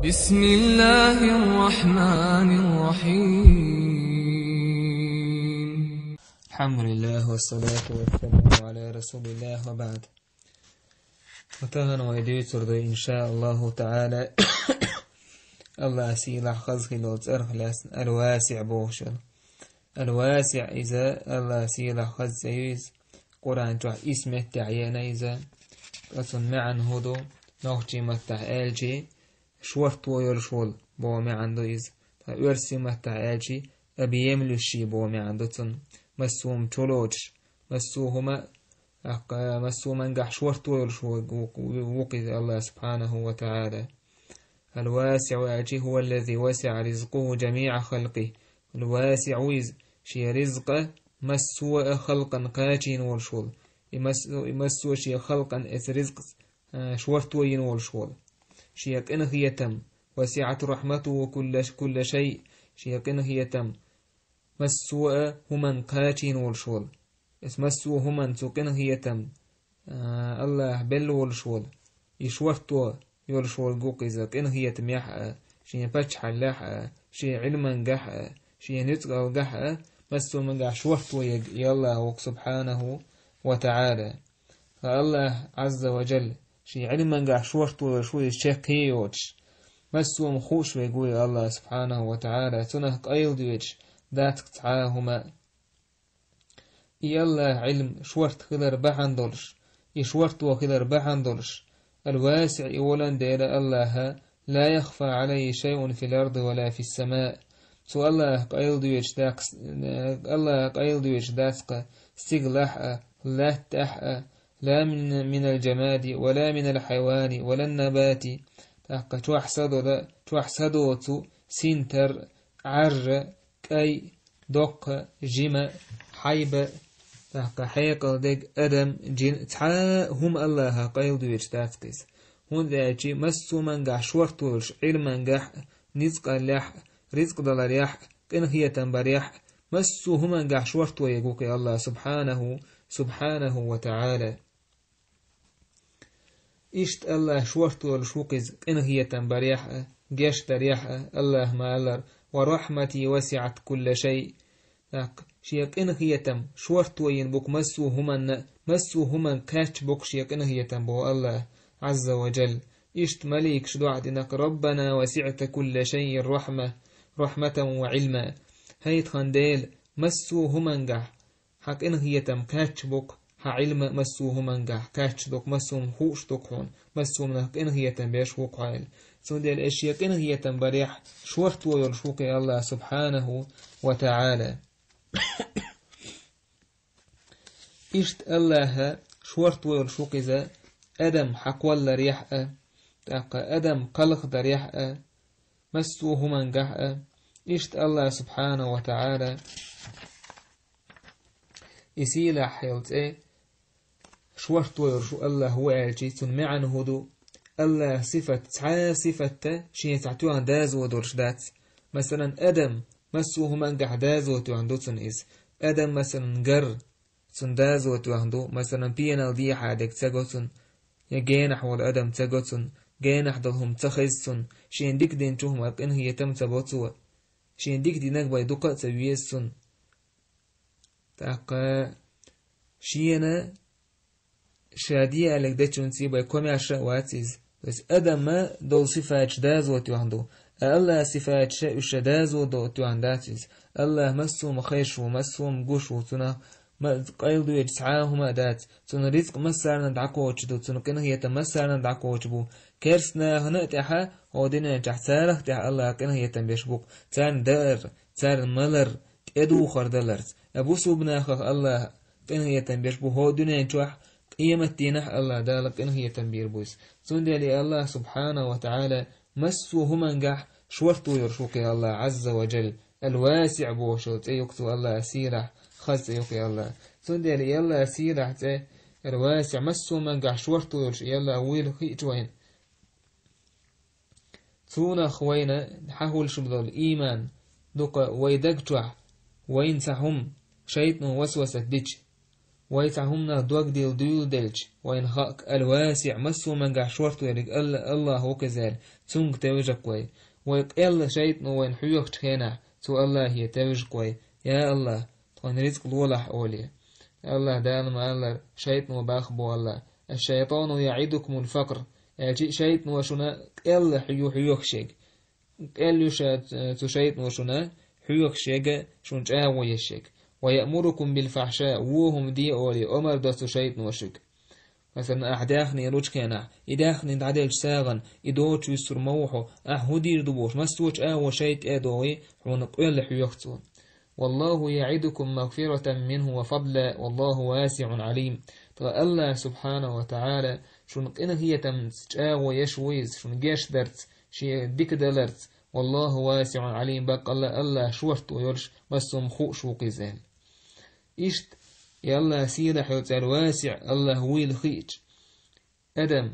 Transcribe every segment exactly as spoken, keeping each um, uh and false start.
بسم الله الرحمن الرحيم. الحمد لله والصلاة والسلام على رسول الله وبعد. Ва тахана вай дуьйцур ду, иншааллаху таӀала, АллахӀ сийлахь хаза хилла цӀарах лаьцна Ал-ВасиӀ бохуш йолу. Ал-ВасиӀ иза АллахӀ сийлахь хаза цӀе ю иза. Къуръан чохь исс меттехь еана иза. Ткъа цуьнан маьӀна хӀун ду? Нохчийн маттахь аьлчи, шорто йолуш волу боху маьӀна ду иза. Ткъа оьрсийн маттахь аьлчи, объемлющий боху маьӀна ду цуьнан. Массо а хӀума чулоцуш, массо а хӀума, тӀаккха массо а хӀумангахь шорто йолуш ву-, ву-, ву-, ву-кх иза АллахӀ субхьанаху ва таӀала. Ал-ВасиӀу аьлчи, хӀува ллази васиӀа ризкъуху жамиӀа халкъихи. Ал-ВасиӀ ву иза, шен ризкъа массо а халкъана кхачийна волуш волу. И мас-, и массо а шен халкъана эца ризкъ а, шорто йина волуш волу. Шен къинхетам, васиӀат рахьматуху кулла, кулла шай, шен къинхетам массо а хӀуманна кхачийна волуш волу. Эс массо а хӀуманна цу къинхетам, а, АллахӀа белла волуш волу. И шорто йолуш волу ву-кх иза къинхетамехь а, шен паччахьаллехь а, шен Ӏилмангахь а, шен нуьцкъалгахь а, массо а хӀумангахь шорто ерг и АллахӀ ву-кх субхьанаху ва таӀала. Ткъа АллахӀ Ӏазза ва Джалла шен Ӏилмангахь шорто йолуш ву иза чекх а йоцуш. Массо а хӀума хууш верг ву и АллахӀ субхьанаху ва таӀала, цунах къайладоьдуш дац-кх цхьа а хӀума. И АллахӀан Ӏилма шорта хилар бахьана долуш, и шорто хилар бахьана долуш, Ал-ВасиӀ и волан дела АллахӀа, ла яхфа Ӏалайхи шайъун фил арди ва ла фис самаъ. Цу АллахӀах къайладоьдуш дац, АллахӀах къайладоьдуш дац-кх стигалахь а, латтахь а, ла мин, минал жамади, ва ла минал хьайвани, ва лан набати. ТӀаккха чохь са долу, чохь са доцу, синтар, Ӏарра, кӀай, доккха, жима, хьайба, тӀаккха хьекъал дерг, адам, джин, цхьа а хӀума АллахӀах къайладоьдуш дац-кх иза. ХӀунда аьлча массо а хӀумангахь шорто йолуш, Ӏилмангахь а, нуьцкъаллехь а, ризкъ даларехь а, къинхетам барехь а, массо а хӀумангахь шорто ерг ву-кх и АллахӀ субхьанаху, субхьанаху ва таӀала. Иштта АллахӀ шорто йолуш ву-кх иза къинхетам барехь а, гечдарехь а, АллахӀа ма-аллара: «Ва рахьмати васиӀат кулла шай». ТӀаккха шен къинхетам шорто йина бу-кх массо а хӀуманна, массо а хӀуманна кхаьчна бу-кх шен къинхетам боху АллахӀа Ӏазза ва Джалла. Иштта маликаш доӀа дина-кх: «Раббана васиӀта кулла шайъин рахьма, рахьматан ва Ӏилма». ХӀай тхан Дела, массо а хӀумангахь хьан къинхетам кхаьчна бу-кх, хьан Ӏилма массо а хӀумангахь кхаьчна ду-кх, массо а хӀума хууш ду-кх хьуна, массо а хӀуманах къинхетам беш ву-кх хьо аьлла. Цундела эс шен къинхетам барехь шорто йолуш ву-кх и АллахӀ субхьанаху ва таӀала. Иштта АллахӀа шорто йолуш ву-кх иза адам хьакхолларехь а, тӀаккха адам кхалхдарехь а, массо а хӀумангахь а. Иштта АллахӀ субхьанаху ва таӀала и сийлахь йолу цӀе шорто йолуш АллахӀ ву аьлчи, цуьнан маьӀна хӀун ду? АллахӀан сифат, цхьа а сифатта шен цхьа тоьхна доза долуш дац. Масалан, адам, массо а хӀумангахь доза тоьхна ду цунна иза. Адам, масалан, гар, цунна доза тоьхна ду, масалан, пенал дехьа дерг ца го цунна, я генахь волу адам ца го цунна, генахь долу хӀума ца хеза цунна, шена дика динчу хӀуманах къинхетам ца бо цо, шена дика динарг бен дукха а ца веза цунна. ТӀаккха шена ша де аьлларг дечунца бен комаьрша а вац иза. То есть адамна долу сифаташ доза тоьхна ду. А АллахӀан сифаташ уьш доза тоьхна дац иза. АллахӀ массо а хӀума хезаш ву, массо а хӀума гуш ву, цунах ма-, къайладоьдуш цхьа а хӀума а дац. Цуьнан рицкъ массарна дӀакхочуш ду, цуьнан къинхетам массарна дӀакхочуш бу. Керста нахана а тӀаьхьа, хӀокху дуьнен чохь царах а тӀаьхьа АллахӀа къинхетам беш бу-кх. Царна даар, царна малар, тӀедухар даларца. А бусулба нахах АллахӀа къинхетам беш бу хӀокху дуьнен чохь, къематдийнахь АллахӀ Дала къинхетам бийр бу иза. Цундела и АллахӀ субхьанаху ва таӀала массо а хӀумангахь шорто йолуш ву-кх и АллахӀ Ӏазза ва Джалла. Ал-ВасиӀ бохуш йолу цӀе ю-кх цу АллахӀан, сийлахь хаза цӀе ю-кх и АллахӀан. Цундела и АллахӀан сийлахь цӀе, Ал-ВасиӀ, массо а хӀумангахь шорто йолуш и АллахӀ вуйла хиъча вайна, цунах вайна хьахулуш болу ийман дукха вай даг чохь вайна цхьа хӀума шайтӀано васвасат дича, Вай цхьа хӀуманах дог дилла дуьйладелча, вайна хаьа Ал-ВасиӀ, массо а мангахь шорта верг Алла-, АллахӀ ву-кх иза аьлла, цунга тевжа-кх вай. Вай къелла шайтӀано вайна хьоьхучу хенахь, цу АллахӀе тевжа-кх вай: «Я АллахӀ, тхуна рицкъ лолахь», — олий. АллахӀ Дала ма-аллара, шайтӀано боху бу аьлла: «Аш-шайтӀану яӀидукумул-факър», аьлча, шайтӀано шуна къелла хьо-, ю хьоьхуш ерг. Къелла ю ша, э, цу шайтӀано шуна хьоьхуш ерг, шуна чӀагӀо еш ерг. «Ва яъмурукум бил-фахьша», вон хӀума де олий, омра до цу шайтӀано шуьга. Масала, ахь даьхни лучу хенахь, и даьхни дӀаделлачу сагӀина, и доцуш вуьсур ма ву хьо, ахь хӀун дийр ду бохуш, массо а чӀагӀо шайтӀа тӀе а догӀий, хьуна къелла хьоьху цо. «Валлаху яӀидукум магфиратан минху ва фадла, валлаху васиӀун Ӏалим». Тхан АллахӀ субхьанаху ва таӀала шуна къинхетамца чӀагӀо еш ву иза, шуна гечдарца, шен дика даларца, «Валлаху васиӀун Ӏалим», баккъалла АллахӀ шорто йолуш, массо а хууш ву-кх иза аьлла. Иштта, и АллахӀ сийлахь йолу цӀе Ал-ВасиӀ АллахӀ вуйла хиъча, адам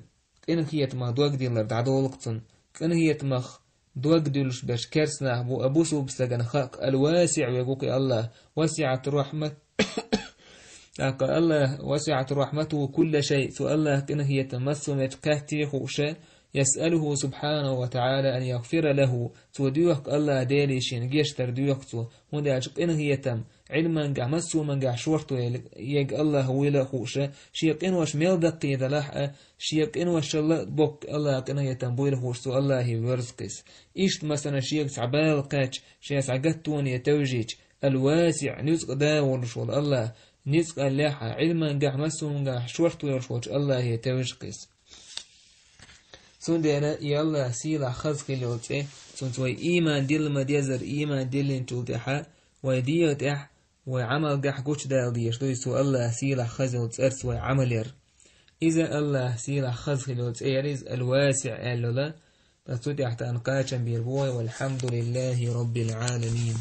къинхетамах дог диллар дӀадолу-кх цунна. Къинхетамах дог дуьллуш берш керстанах бу, а бусулба стагана хаьа-кх Ал-ВасиӀ верг ву-кх и АллахӀ, «васиӀат рахьмат». ТӀаккха АллахӀ: «ВасиӀат рахьматуху кулла шай», цу АллахӀ къинхетам массо а меттиг кхетте а хууш, «ясъалуху субхьанаху ва таӀала ан ягфира лаху», цо доьху-кх АллахӀ Деле шена гечдар доьху цо, хӀунда аьлча къинхетам, Ӏилмангахь, массо а мангахь шорто ерг АллахӀ вуйла а хууш, шен къинош мел даккхий далахь а, шен къиношалла а боккха АллахӀ къинхетам буйла хууш, цу АллахӀе воьрзу-кх иза. Иштта, масала, шега цхьа бала кхаьчча, шен цхьа гаттоне тевжийча, Ал-ВасиӀ, нуьцкъа да волуш волу АллахӀ, нуьцкъаллехь а, Ӏилмангахь, массо а мангахь шорто йолуш волчу АллахӀе тевжа-кх иза. Цундела и АллахӀ сийлахь хаза хила йолу цӀе, цуьнца вай ийман дилла ма-деззара, ийман диллинчул тӀаьхьа вай дегӀа тӀехь, вай Ӏамалгахь гучудала дезаш ду иза цу АллахӀ сийлахь хаза йолу цӀерца вай Ӏамал яр. Иза АллахӀ сийлахь хаза хила йолу цӀе яр иза, Ал-ВасиӀ аьлла йолу, ткъа цу тӀехь тхан кхачам бийр бу вай, валхьамдулиллахӀи раббил Ӏаламин.